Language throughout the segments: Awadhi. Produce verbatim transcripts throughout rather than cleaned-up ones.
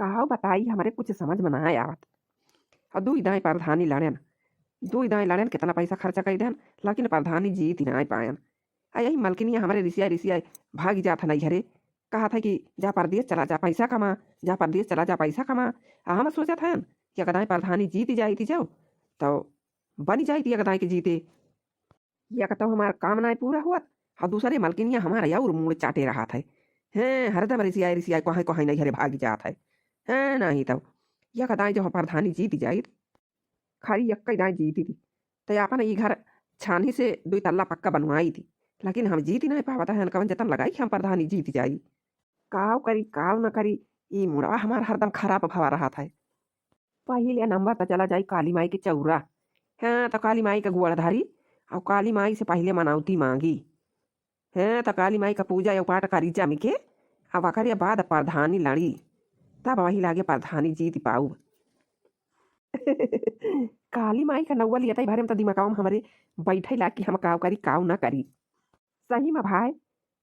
काव बताई, हमरे कुछ समझ में नाहीं आवत। अउ दुइ दाईं परधानी लड़ेन, दुइ दाईं लड़ेन, केतना पैसा खर्चा कइ देन, लेकिन परधानी जीति नाहीं पाएन। अउ यही मलकिनिया हमरे रिसियाइ रिसियाइ भागि जात है नैहरे, कहत है कि जा परदेस चला जा पैसा कमा, जा परदेस चला जा पैसा कमा। अउ हम सोचत हन कि एक दाईं परधानी जीति जाइत जाव, तउ बनि जाइत एक दाईं के जीते। एक तउ हमार काम नाहीं पूरा होत, अउ दूसरे मलकिनिया हमार अउर मूड़ चाटे रहत है। हैं, हरदम रिसियाइ रिसियाइ कोहाई कोहाई नैहरे भागि जात है। हैं, नाहीं तउ एक दाईं जब परधानी जीति जाइत, खरी एक्कइ दाईं जीति थी, तउ आपन ई घर छानही से दुइ तल्ला पक्का बनवाइत थी, लेकिन हम जीति नाहीं पावत है, कवन जतन लगाई कि हम परधानी जीति जाई। काव करी, काव न करी, ई मुड़वा हमार हरदम खराब भवा रहत है। पहिले नंबर त चला जाई काली माई के चौरा। हैं, त काली माई के गोड़ धरी, अउ काली माई से पहिले मनौती मांगी। हैं, त काली माई का पूजा अउ पाठ करी जमि के, अउ ओकरे बाद परधानी लड़ी, तब वही लागे परधानी जीति पाउब। काली माई का नौवा लियतई भरे में त दिमगवा में हमरे बैठे लाग कि हम काव करी, काव न करी। सही में भाई,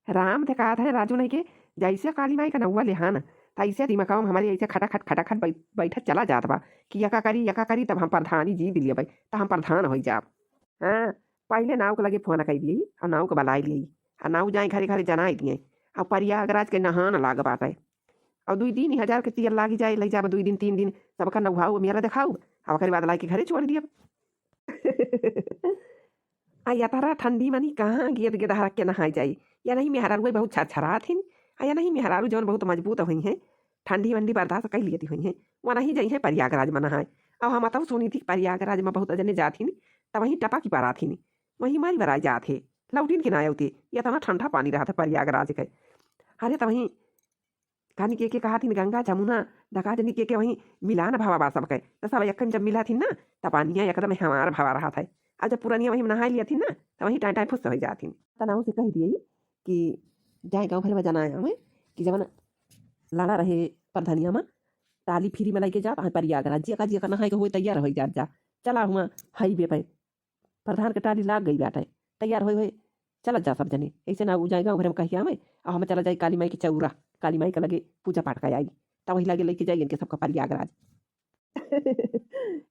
राम देखात है राजू नहीं के, जैसे काली माई का नौवा लेहान, तैसे दिमगवा में हमरे ऐसे खटाखट, खटाखट बै-, बैठत चला जात बा कि यका करी, यका करी, तब हम परधानी जीति लियबे, त हम परधान होइ जाब। हाँ, पहिले नाऊ के लगे फोन कइ दिए अउ नाऊ के बलाइ लिए, अउ नाऊ जाए घरे घरे जनाइ दिए, अउ प्रयागराज के नहान लाग बाटे, अउ दुइ तीन हजार के तेल लागि जाए, लइ जाब दुइ दिन तीन दिन, सबका नहाउ, मेला देखाउ, अउ ओकरे बाद लाइ के घरे छोड़ दियब। आ यतरा ठंडी मनी कहाँ गेद गेदहरक के नहाए जाई, या नहीं मेहरारू बहुत छरछरात हिन, आ या नहीं मेहरारू जौन बहुत मजबूत हुई हैं, ठंडी वंडी बर्दाश्त कइ लियती हुई हैं, वनही जइहें प्रयागराज में नहाए। अब हम अतउ सुनी थी प्रयागराज में बहुत जने जात हिन, तब वहीं टपकी परात हिन, वहीं मरी बराई जात हे, लौटिन के ना अउते, यतना ठंडा पानी रहत है प्रयागराज के। अरे तब वहीं कानी के, के कहत हिन गंगा जमुना डका जनी के, के वहीं मिलान भवा बा सबके, त सब एक जब मिलत हिन ना, त पानिया एकदम हमार भवा रहत है। आ जब पुरनिया वहीं नहाए लियत हिन ना, त वहीं टाइम टाइम फुस होइ जात हिन। त नाऊ से कहि दिए कि जाए गाँव भर में जनाए आवे कि जवन लड़ा रहे परधनिया में, टाली फ्री में लइके जात, आ प्रयागराज जिया का जिया का नहाए के होए तैयार होइ जात जा, चला हुआ हाईवे पे परधान के टाली लाग गई बाटे, तैयार होए होए चलत जा सब जने। ऐसे ना उ जाए गाँव भर में कहि आवे, आ हम चला जाई काली माई के चौरा, काली माई के लगे पूजा पाठ का आई, तब वही लगे लइके जाई इनके सबका प्रयागराज।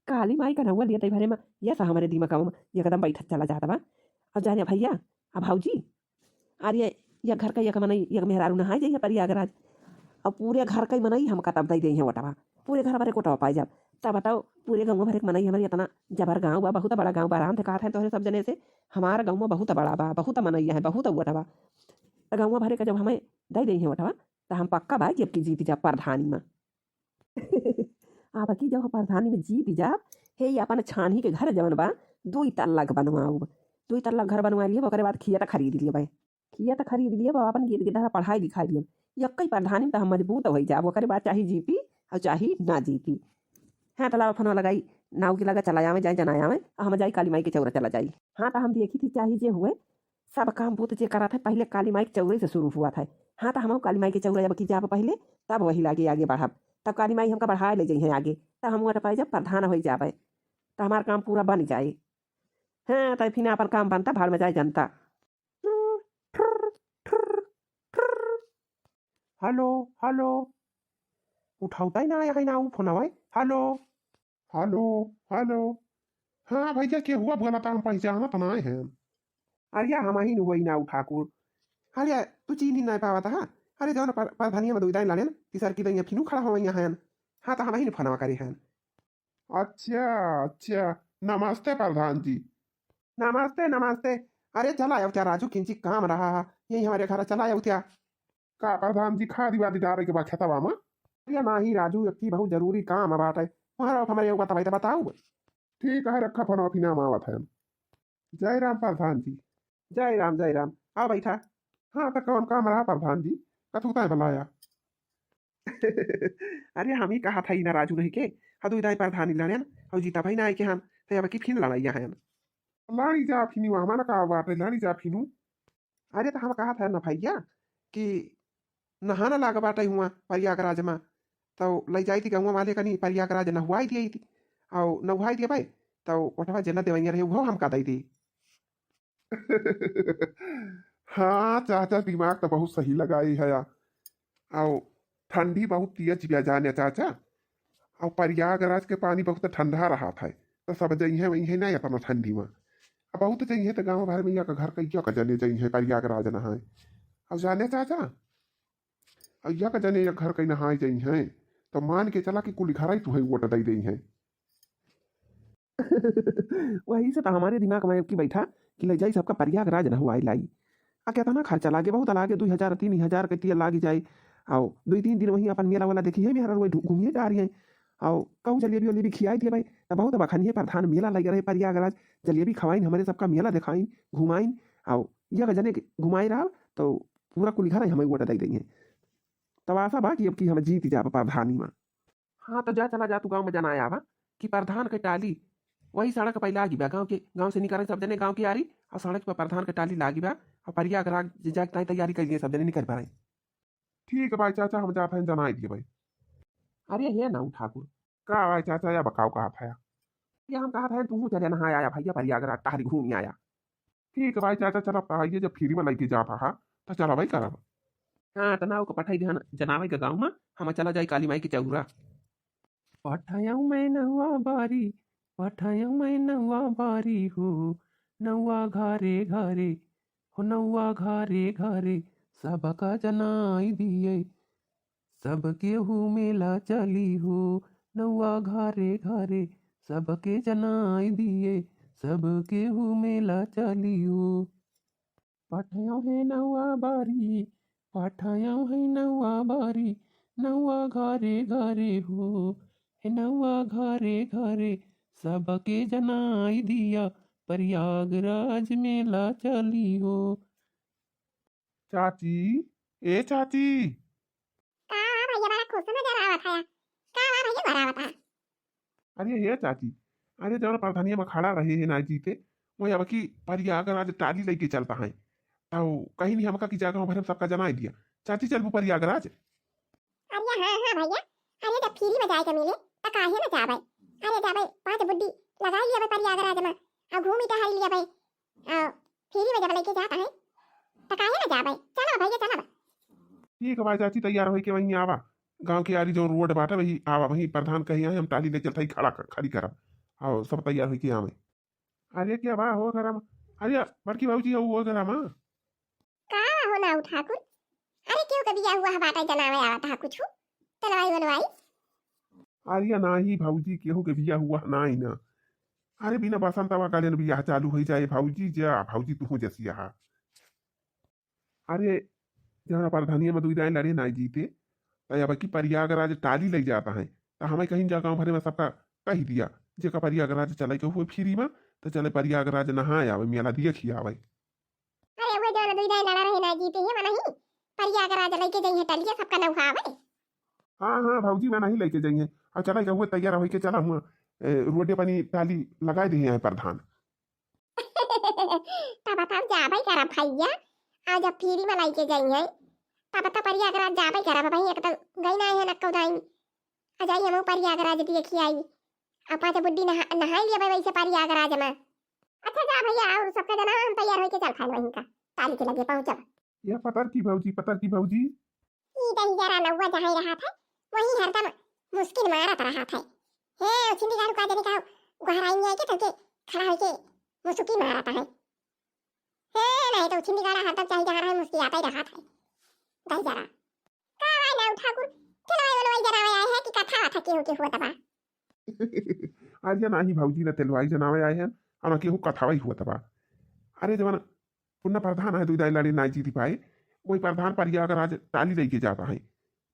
काली माई का नौवा लियतई भरे में, यस हमरे दिमगवा में एकदम बैठत चला जात बा। अब जाने भैया, अब भौजी, अरे, या घर का एक मनई, एक मेहरारू नहाए जाइए प्रयागराज, अब पूरे घर का ही मनई हमका तब दइ देइहें वोटवा, पूरे घर भरे के वोटवा पाए जाब। तब बताओ, पूरे गाँव भरे के मनई हमरे इतना जबर गाँव बा, बहुत बड़ा गाँव बा, राम देखात है तोहरे सब जने से, हमार गाँव में बहुत बड़ा बा, बहुत मनई है, बहुत वोटवा। त गाँव भरे का जब हमें दइ देइहें वोटवा, त हम पक्का बा कि अब की जीत जाब परधानी में। अब की जब हम परधानी में जीत जाब, हे, ये अपन छानही के घर जवन बा, दुई तल्ला के बनवाउब। दुई तल्ला घर बनवा लियब, ओकरे बाद खियत खरीद लियब। खियत खरीद लियब, अपन गेद गेदहरा पढ़ाई लिखाई लियब। यक्कई परधानी में त हम मजबूत होइ जाब, ओकरे बाद चाहे जीती अउ चाहे ना जीती। हाँ, त लावा फोनवा लगाई, नाऊ के लगा चला आवे, जाए जनाए आवे, अउ हम जाई काली माई के चौरा चला जाई। हाँ, त हम देखी थी, चाहे जे हुए, सब काम बूत जे करत है, पहिले काली माई के चौरे से शुरू हुआ था। हाँ, त हमहू काली माई के चौरा अब की जाब पहिले, तब वही लागे आगे बढ़ब। तब काली माई हमका बढ़ाए ले जइहें आगे, तब हम वोट पाए जब परधान होइ जाबे, त हमार काम पूरा बन जाए। हाँ, त फिर अपन काम बनता, भाड़ में जाए जनता। हेलो, हेलो, उठावता ही ना आया है ना उ फोनवा। हेलो, हेलो, हेलो। हाँ भैया, के हुआ बोला था, हम पहचानत ना है। अरे या, हम ही हुआ ना उ ठाकुर। अरे या, तू चीन्ही ना पावत हा? अरे जौन पर, परधनिया में दुई दाई लड़ेन, तीसर की दइया फिनू खड़ा होइया हैं। हाँ, त हम ही फोनवा करे हैं। अच्छा, अच्छा, नमस्ते परधान जी। नमस्ते, नमस्ते। अरे चला अवत्या राजू, किंची काम रहा है, यही हमरे घर चला अवत्या। का परधान जी, खादी वादी डारे के बा खेतवा में? अरे नाही राजू, एक ठे बहुत जरूरी काम बाटे, वहाँ हमरे एगो बताई त बताऊ। ठीक है, रखा फोन, अभी नाम आवत है। जय राम परधान जी। जय राम, जय राम, आ बैठा। हाँ, त कौन काम रहा परधान जी, कथू ताय बुलाया? अरे हम ही कहा था ना राजू नहीं के, हदू दाई परधानी लड़ेन, और जीता भाई ना आए के हम, तो अब की फिन लड़ाइया हैं। लड़ी जा फिनू, हमारा का बात है, लड़ी जा फिनू। अरे त हम कहा था ना भैया कि नहाना लाग बाटे हुआ प्रयागराज में, तो लई जाई थी गौवा वाले कनी प्रयागराज नहुआई दिए थी, और नहुआई दिए भाई, तो ओठवा जेला देवैया रहे, वो हमका दई दी। हाँ, चाचा दिमाग त बहुत सही लगाई है। आओ, ठंडी बहुत तेज बिया जाने चाचा, अउ प्रयागराज के पानी बहुत ठंडा रहत है, त सब जइहें वइहें ना एतना ठंडी मा। अब बहुत जइहें त गाँव भर मा एक घर कै एक जने जइहें प्रयागराज नहाए। अब जाने चाचा, अब एक जने एक घर कै नहाए जइहें, त मान के चला कि कुल घरइ तुहइ वोट दइ दइहें। वही से त हमरे दिमाग मा अबकी बैठा कि लइ जाई सबका प्रयागराज नहवाइ लाई। आ केतना खर्चा लागे, बहुत लागे, दुइ हजार, तीन हजार कै तेल लागि जाए। अउ दुइ तीन दिन वहीं अपन मेला वेला देखिहैं, मेहरारू वहीं घूमिहैं टहरिहैं। अउ कहूँ जलेबी वलेबी खियाइ दिया भाई, त बहुत बखानिहैं प्रधान मेला लगे रहे प्रयागराज, जलेबी खवाइन, हमरे सबका मेला देखाइन, घुमाइन, अउ एक जने के घुमाए रहब, त पूरा कुल घर हमइ वोट दइ दइहें। तब आशा बा कि अबकी हम जीत जाब प्रधानी मा। हाँ, त जा, चला जा, तू गाँव मा जनाए आवा कि प्रधान कै टाली वही सड़क पइ लागि बा, गाँव के, गाँव से निकरैं सब जने गाँव के आरी, अउ सड़क पर प्रधान कै टाली लागि बा, अउ प्रयागराज जाए के ताईं तैयारी कइ लिए, सब जने निकरि पड़ैं। ठीक है भाई चाचा, हम जात हैं, जनाए दिए भाई। अरे हे नाऊ ठाकुर। का भाई चाचा, या बकाओ कहत है? या हम कहत हैं, तू चले नहाए आया भइया, प्रयागराज टहरि घूमि आया। ठीक है भाई चाचा, चला, अब त आइए, जब फ्री मा लइके जात हा, त चला भाई करब। हाँ, त नाऊ का पठाई देहन जनावइ का गाँव मा, हम चला जाई काली माई के चौरा। पठायउ मैं नउवा बारी, पठायउ मैं नउवा बारी हो, नउवा घरे घरे, हो नउवा घरे घरे, सबका जनाई दिए। सब केहू मेला चली हो, नउवा घरे घरे, सबके जनाई दिए, सब केहू मेला चली हो। पठायउ है नउवा बारी, पठायउ है नउवा बारी, नउवा घरे घरे हो, हे नउवा घरे घरे, सबके जनाई दिया, प्रयागराज मेला चली हो। चाची, ए चाची। का हुआ भइया, बड़ा खुश नजर आवत है। का हुआ भइया, बड़ा आवत है। अरे हे चाची, अरे जौन प्रधानिया मा खड़ा रहे हैं नाई जीते, वही अबकी प्रयागराज टाली लइके चलत हैं। तउ कहिन हमका कि जा गाँव भरे मा सबका जनाई दिया। चाची चलबू प्रयागराज? अरे हाँ, हाँ भइया, अरे जब फ्री मा जाए के मिले, त काहे न जाबे। अरे जाबे, पाँच बुड्डी लगाइ लियाबे प्रयागराज मा, अउ घूमि टहरि लियाबे। अउ फ्री मा जब लइके जात हैं, त काहे न जाबे? चला भइया, चला। ठीक है भाई चाची, तैयार होइके वहीं आवा। गाँव के आरी जौन रोड बाटे, वही आवा, वहीं प्रधान कही आए, हम टाली ले चलत हई, खड़ा क-, खड़ी करब। अउ सब तैयार होइके आवे। अरे क्या बा हो घरा मा? अरे बड़की भौजी हो, हो घरा मा? का हो नाऊ ठाकुर? अरे केहू के बियाह हुआ बाटे, जनावे आवत हा कुछु? तलवाई वलवाई? अरे नाही भौजी, केहू के बियाह हुआ नाही ना। अरे बिना बसंतवा काले न बियाह चालू होइ जाए भौजी, जा भौजी तुहू जसिया हा। अरे जौन प्रधानिया मा दुइ दाईं लड़े नाई जीते, त अबकी प्रयागराज टाली लइ जात हैं, त हमइ कहिन जा गाँव भरे मा सबका कहि दिया, जेका प्रयागराज चलइ के हुए फ्री मा, त चले प्रयागराज नहाए आवे, मेला देखि आवे। अरे उहे जौन दुइ दाईं लड़ा रहे नाई जीते, ही मनही प्रयागराज लइके जइहें टलिया, सबका नउहावे। हाँ, हाँ भौजी, मनही लइके जइहें। अउ चलइ के हुए तैयार होइके चला हुआ, ए, रोडे पनी टाली लगाइ दिहे हैं प्रधान। तब त हम जाबइ करब भइया, अउ जब फ्री मा लइके जइहें, तब त प्रयागराज जाबइ करब। भाई एक त गई नाई है नक्कउ दाईं, अ जाई हमहू प्रयागराज देखि आई, अ पाँच बुड्डी नहा-, नहाइ लियाबे वइसे प्रयागराज मा। अच्छा जा भइया, अउर सबका जना हम तैयार होइके चलत हैं वहीं का, टाली के लगे पहुँचब। या पतरकी भौजी, पतरकी भौजी। ई दहिजरा नउवा जहाँ रहत है, वहीं हरदम मुस्किन मारत रहत है। हे, ओ छिंदी गाड़ू का जनी का गोहराई में आइके तलके खड़ा होइके मुसुकी मारत है। हे, नहीं तो ओ छिंदी गाड़ा हरदम चाहे जहाँ रहे मुस्कियाते रहत है। दहिजरा। का भाई नाऊ ठाकुर, चलो भाई, बोलो भाई, जनावे आए हैं कि कथा वथा केहू के हुआ तबा? अरे नाही भौजी, ना तेलवाई जनावे आए हैं, अउ ना केहू कथावई हुआ तबा। अरे जवन पुन्ना प्रधान है, दुई दाई लाड़ी नाई जीती पाए, वही प्रधान प्रयागराज टाली लइके जात है।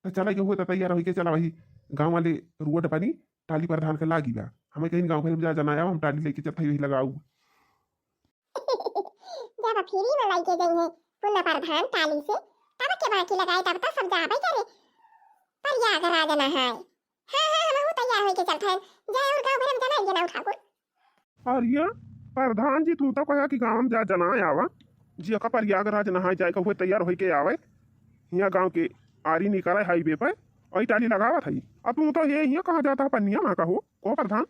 त चला के हुआ त तैयार होइके चला, वही गाँव वाले रोड बनी, टाली प्रधान के लागी बा। हमें कहीं गाँव भर में जा जना आवा, हम टाली लइके चलत हई, वही लगाऊ। जब फ्री में लइके गई है पुन्ना प्रधान टाली से, तब के बाकी लगाए, तब तो सब जाबे करे प्रयागराज नहाए। हाँ, हाँ, हमहू तैयार होइके चलत हन। जाए और गाँव भर में जनाई जनाऊ ठाकुर। अरिया, प्रधान जी, तू तो कहा कि गाँव में जा जनाए आवा, जी का प्रयागराज नहाए जाए का हुए तैयार होइके आवे। हियाँ गाँव के आरी निकले हाईवे पे, वही टाली लगावत हई। अब तू तो ये हियाँ कहाँ जाता है पन्निया माँ का हो, को प्रधान?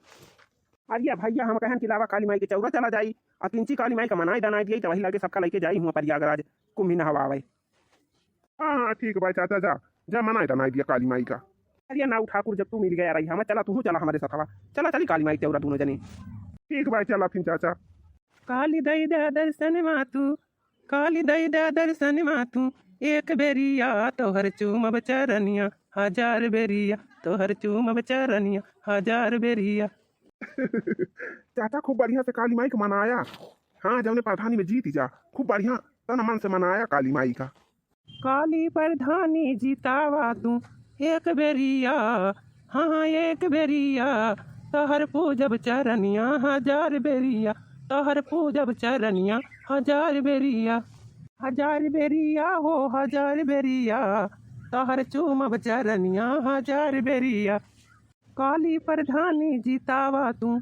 अरिया भैया, हम कहन कि लावा काली माई के चौरा चला जाई, आ किंची काली माई का मनाई दनाई दिए, तो वही लागे सबका लइके जाई हुआ प्रयागराज कुंभी नहवावे। हाँ, हाँ, ठीक भाई चाचा, जा। जा मनाए दा नाई दिया काली माई का। अरे नाऊ ठाकुर, जब तू मिल गया रही हमें, चला तू चला हमरे साथवा, चला चली काली माई के चौरा दोनों जने। ठीक बा, चला फिर चाचा। काली दई दे दर्शन मा तू, काली दई दे दर्शन मा तू, एक बेरिया तोहर चूमब चरनिया, हजार बेरिया तोहर चूमब चरनिया, हजार बेरिया। चाचा खूब बढ़िया से काली माई के मनाया। हाँ, जौने प्रधानी में जीत जा, खूब बढ़िया तन मन से मनाया काली माई का। काली प्रधानी जितावा तू एक बेरिया, हाँ एक बेरिया, तोहर पूजब चरनिया हजार बेरिया, तोहर पूजब चरनिया हजार बेरिया, हजार बेरिया हो हजार बेरिया, तोहर चूमब चरनिया हजार बेरिया। काली प्रधानी जितावा तू,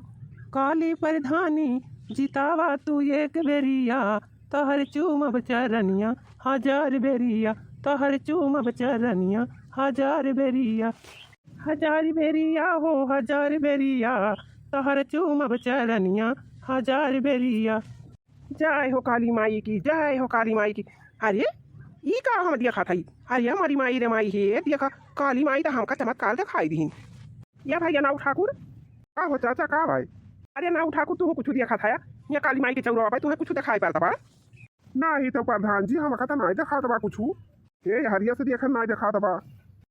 काली प्रधानी जितावा तू एक बेरिया, तोहर चूमब चरनिया हजार बेरिया, तोहर चूमब चरनिया हजार बेरिया, हजार बेरिया हो हजार बेरिया, तोहर चूमब चरनिया हजार बेरिया। जय हो काली माई की, जय हो काली माई की। अरे, ई का हम देखत हई? अरे, हमारी माई रे माई, हे देखा, काली माई तो हमका चमत्कार दिखाई दीन। या भैया नाऊ ठाकुर। का हो चाचा, का भाई? अरे नाऊ ठाकुर, तू कुछ देखत हया? या काली माई के चौराहा पे तुहे कुछ दिखाई पड़त बा? नाही तो प्रधान जी, हमका तो नाही देखात बा कुछ। हे, हरिया से देखन नाही देखात बा,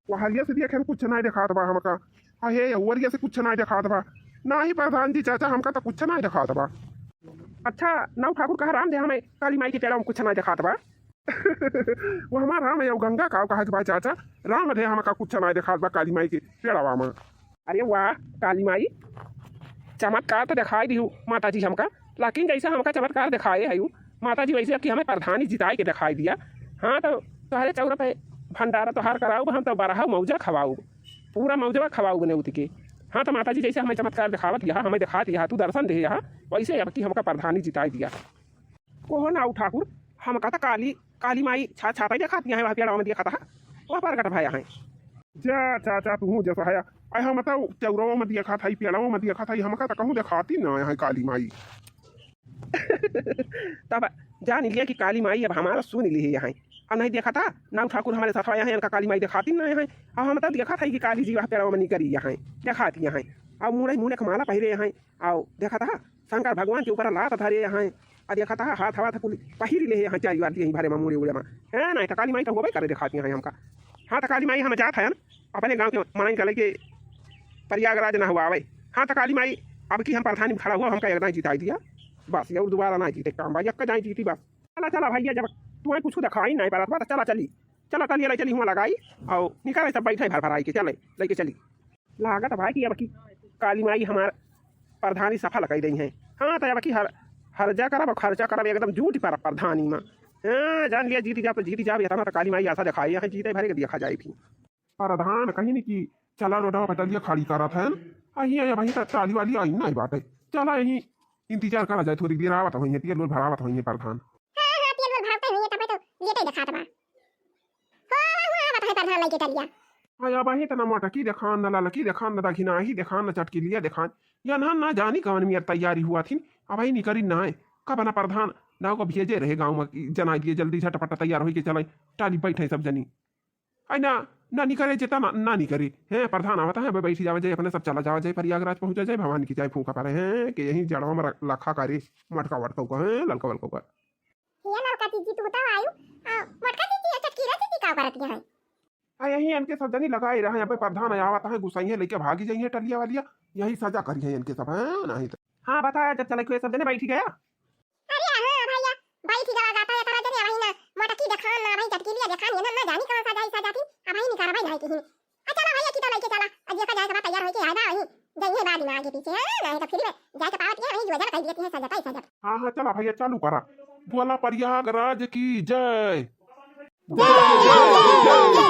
वो हरिया से देखन कुछ नाही देखात बा हमका। आ हे, उवरिया से कुछ नाही देखात बा। नाही प्रधान जी, चाचा, हमका तो कुछ नाही देखात बा। अच्छा, नाऊ ठाकुर कहा राम दे हमें काली माई के पेड़वा में कुछ नाही देखात बा। वो हमार राम है, वो गंगा का कहा के बा चाचा, राम दे हमका कुछ नाही देखात बा काली माई के पेड़वा में। अरे वाह, काली माई चमत्कार तो दिखाई दिहू माता जी हमका, लेकिन जैसे हमका चमत्कार दिखाए है यू माता जी, वैसे अब कि हमें प्रधानी जिताए के दिखाई दिया। हाँ, तो तोहरे चौरा पे भंडारा तोहार कराऊ, हम तो बरहा मौजा खवाऊ, पूरा मौजवा खवाऊ बने उठ के। हाँ, तो माता जी जैसे हमें चमत्कार दिखावत यहाँ, हमें दिखात यहाँ, तू दर्शन दे यहाँ, वैसे अब कि हमका प्रधानी जिताए दिया। कोहो नाऊ ठाकुर, हमका तो काली, काली माई छा-, छाता ही देखात यहाँ, वह पेड़वा में देखा था, वह प्रगट भया है। जा चाचा, तू जैसा है, आय हम तो चौरावा में देखा था, पेड़वा में देखा था, हमका तो कहूँ देखाती ना है काली माई। तब जान लिया कि काली माई अब हमारा सुन ली है यहाँ। अब नहीं देखा था, नाऊ ठाकुर हमारे साथ आया है, इनका काली माई देखाती ना है। अब हम तो देखा था कि काली जी वह पेड़वा में निकरी यहाँ, देखाती यहाँ। अब मुड़े मुड़े के माला पहिरे यहाँ, आओ देखा था शंकर भगवान के ऊपर लात धरे यहाँ। आ देखा था हाथ हवा था कुल पहिर ले यहाँ, चारी बार यहीं भरे में मुड़े उड़े में। है ना, तो काली माई तो होबे करे देखाती यहाँ हमका। हाँ, तो काली माई हम जात है अपने गाँव के मनई का लेके प्रयागराज ना हुआ आवे। हाँ, तो काली माई अब की हम प्रधानी में खड़ा हुआ, हमका एक दाई जिताई दिया बस, और दोबारा ना जीते काम बा, एक दाई जीती बस। चला, चला भैया, जब तुम्हें कुछ दिखाई नहीं पड़त बा, तो चला चली, चला चलिए, ले चली हुआ लगाई, आओ निकाले सब बैठे भर भराई के, चले लेके चली। लागत भाई कि अब की काली माई हमार प्रधानी सफल कई दई हैं। हाँ, तो अब की हर, हर्जा करब, खर्चा करब, एकदम जूट पर प्रधानी में। हाँ, जान लिया, जीत जाब तो जीत जाब, इतना तो काली माई आशा दिखाई है, जीते भरे के देखा जाए फिर। प्रधान कहीं नहीं कि चला रोडवा पर टलिया खड़ी करत है, अहिया या वहीं तक टाली वाली आई नहीं बाटे, चला यहीं इंतजार करा जाए, थोड़ी देर आवत होइए, तेल वेल भरावत होइए प्रधान। हाँ, हाँ, तेल वेल भरावत होइए, तब तो लेटे देखात बा। हो, हो, हो, आवत है प्रधान लइके टलिया। हाँ, अब ही तना मोटकी देखान, न ललकी देखान, न दखिनाही देखान, न चटकिलिया देखान। या ना, ना जानी कवन मियर तैयारी हुआ थी, अब ही निकरी ना है। कब ना प्रधान, ना को भेजे रहे गाँव में कि जनाई दिए, जल्दी झटपट तैयार होइके चले, टाली बैठे सब जनी। आई ना, ना निकरे जेता ना, ना निकरे। हैं, प्रधान आवत है, अब बैठी जावे जाए, अपने सब चला जावे जाए, प्रयागराज पहुँचा जाए, भवानी की जाए फूका पड़े हैं, कि यहीं जड़वा में रख-, लखा करे, मटका वटका का, हैं, ललका वलका का। ये ललका दीदी, तू तो आयु, आ, मोटका दीदी, ये चटकीला दीदी का करत यहाँ है? आ, यही इनके सब जनी लगाए रहे, यहाँ पे प्रधान आवत है, गुसाई है, लेके भागी जाइए टलिया वालिया, यही सजा करी है इनके सब, हैं, नहीं तो। हाँ, बताया, जब चले के सब जने बैठी गया। अरे हाँ भैया, बैठी गया जाता है, तारा जने वही ना, मोटकी देखान ना, वही चटकीलिया देखान, ये ना, ना जानी कहाँ सजाई सजाती, अब वही निकाल भाई, भाई कहीं। अच्छा ना भैया, किता लेके चला, अब ये का जाए के बाद तैयार होके आए बा, वही जइए बाद में आगे पीछे, हाँ, नहीं तो फिर में जाए के पावत ये, वही जो जरा कह दिए हैं, सजता ही सजता। हाँ, हाँ, चला भैया, चालू करा। बोला प्रयागराज की जय। जय, जय, जय, जय, जय।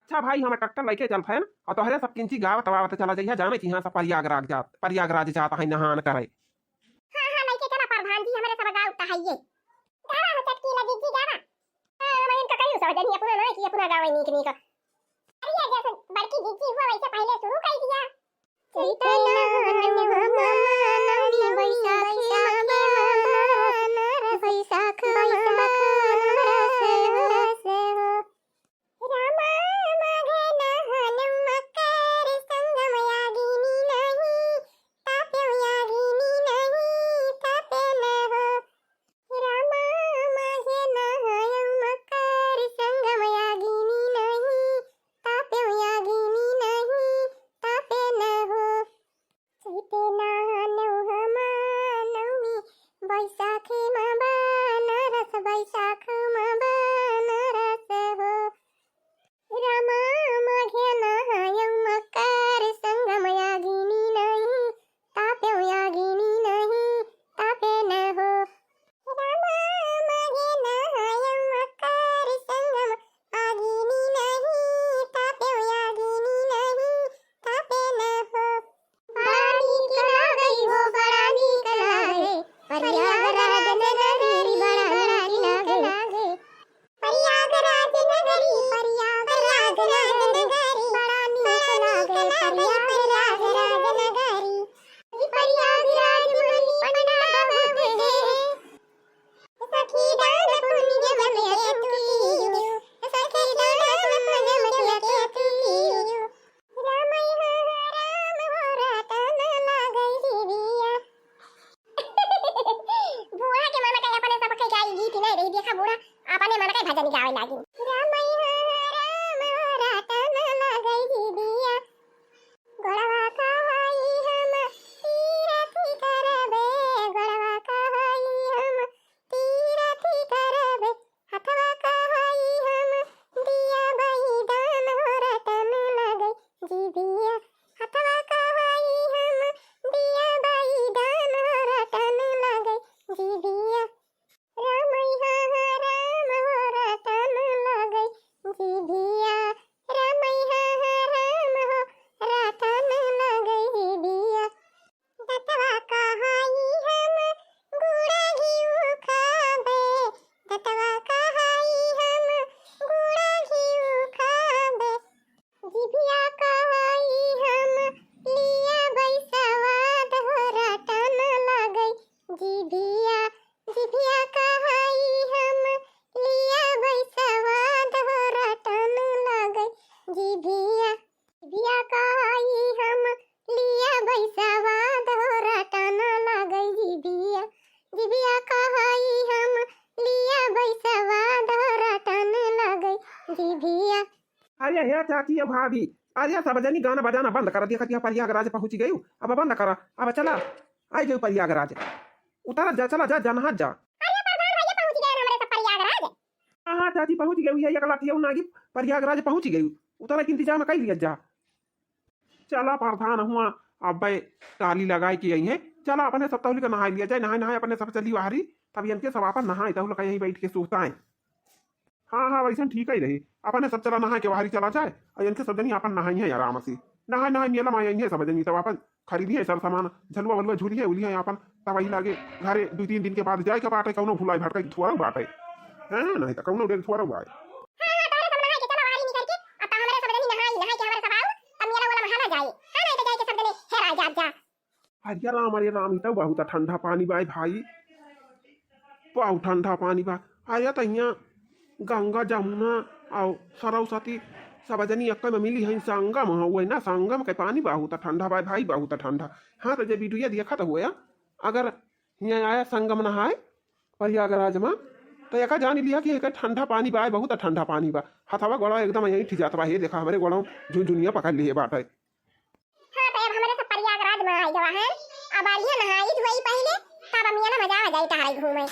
अच्छा भाई, हम ट्रैक्टर लेके चलत हन, और तोहरे सब किंची गावत वावत चला जइहा, जाने कि हाँ सब प्रयागराज जात, प्रयागराज जात है नहान करे। हाँ, हाँ, लेके चला प्रधान जी, हमरे सब गाँव का है ये। गावा हो चटकीला जिज्जी, गावा। हाँ, मैं इनका कही सब जनी अपना ना कि अपना गावे नीक नीक। अरे, जैसे बड़की जिज्जी हुआ, वैसे पहले शुरू कर दिया। चैत नहान नवमी, बैसाखी माघी मानर, बैसाख माघ मानर से हो। रामा लागी। राम हो राम हो रटन लगई जिभिया, गोड़वा कहाई हम तीरथ करबे, गोड़वा कहाई हम तीरथ करबे, हथवा कहाई हम दिया बलिदान हो रटन लगई जिभिया, हथवा कहाई हम दिया बलिदान हो रटन लगई जिभिया। राम हो राम हो रटन लगई जिभिया, राम हो राम हो रटन लगई जिभिया। दतवा कहाई हम गुड़ घिउ खाबे, दतवा कहाई हम गुड़ घिउ खाबे, जिभिया कहाई हम लिया बई सवाद हो रटन लगई जिभिया, जिभिया कहाई हम लिया बई सवाद हो रटन लगई जिभिया, जिभिया कहाई हम लिया बई सवाद हो रटन लगई जिभिया, जिभिया कहाई हम लिया बई सवाद हो रटन लगई जिभिया। अरे हे चाची, ए भाभी, अरे सब जनी गाना बजाना बंद कर दिया, कतिया प्रयागराज पहुँच गयू, अब बंद करा, अब चला, आई गयू प्रयागराज, उतारा जा, चला जा, जा नहा जा। अरे प्रधान भैया, पहुँच गए हमरे सब प्रयागराज। हाँ हाँ चाची, पहुँच गयू, ये एक लाठी नागी प्रयागराज पहुँच गयू, उतारा के इंतजाम कर लिया जा। चला प्रधान हुआ, अब्बे टाली लगाए के आई है, चला अपने सब तहुली के नहाए लिया जाए, नहाए नहाए अपने सब चली बाहरी, तब इनके सब आपन नहाए, तहुल का यहीं बैठ के सोता है। हाँ हाँ, वैसन ठीक ही रही। अपने सब चला नहाए के बाहरी चला जाए, और इनके सब जनी आपन नहाई है आराम से। नहाए नहाए मेला में आई है सब जनी, तब आपन खरीदी है सब सामान, झलुआ वलुआ झूली है, उली है आपन, तब वही लागे घरे दो तीन दिन के बाद जाए के बाटे, कौनो भुलाई भटकाई थोड़ा बाटे। हाँ, नहीं तो कौनो डेर थोड़ा बाए। हाँ हाँ, तोहरे सब नहाए के चला बाहरी निकल के, अब तो हमरे सब जनी नहाई, नहाए के हमरे सब आओ, तब मेला वाला में ना जाए। हाँ, नहीं तो जाए के सब जने हेरा जात जा। अरे राम, अरे राम, ई तो बहुत ठंडा पानी बा भाई, बहुत ठंडा पानी बा। अरे तो यहाँ गंगा, जमुना और सरस्वती सब जनी एक में मिली हैं, संगम है, वही ना, संगम के पानी बहुत ठंडा बा भाई, बहुत ठंडा। हाँ, तो जे वीडियो देखत हुए, अगर यहाँ आया संगम नहाए प्रयागराज में, तो एक जान लिया कि एक ठंडा पानी बा, बहुत ठंडा पानी बा। हथवा गोड़ा एकदम यहीं ठिजात बा, हे देखा हमरे गोड़ा झुनझुनिया पकड़ लिए बाटे। हाँ, तो अब हमरे सब प्रयागराज में आई गवा है। अब आलिया नहाई धोई पहले, तब अमिया ना मजा आ जाई टहरे घूमे।